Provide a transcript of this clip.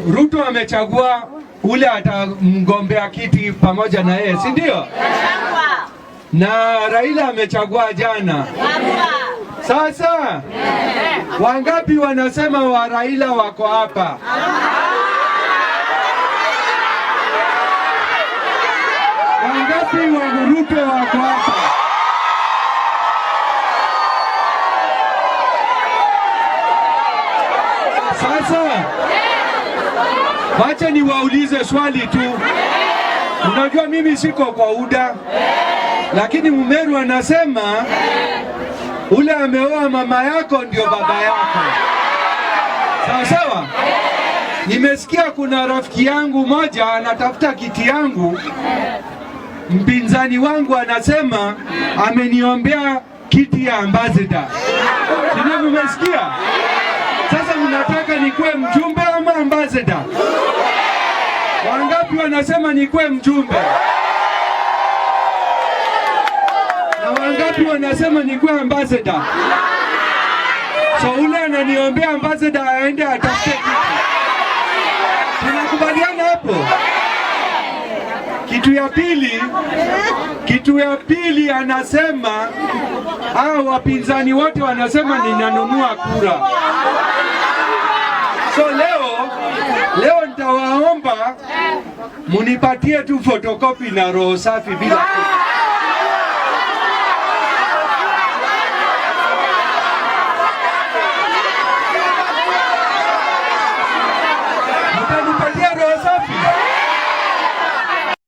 Ruto amechagua ule atamgombea kiti pamoja na yeye, si ndio? Na Raila amechagua jana. Sasa wangapi wanasema wa Raila wako hapa? Wangapi wa Ruto wako hapa? Sasa wacha niwaulize swali tu. Unajua mimi siko kwa UDA, lakini Mumeru anasema ule ameoa mama yako ndio baba yako. Sawa sawa. Nimesikia kuna rafiki yangu moja anatafuta kiti yangu, mpinzani wangu anasema ameniombea kiti ya ambassador. Sio, mmesikia? Sasa mnataka nikuwe mjumbe ama ambassador? Wangapi wanasema nikuwe mjumbe? Na wangapi wanasema nikuwe ambassador? So ule ananiombea ambassador aende atafute kiti. Tunakubaliana hapo? Kitu ya pili anasema hao wapinzani wote wanasema ninanunua kura. So leo nitawaomba munipatie tu photocopy na roho safi bila kura.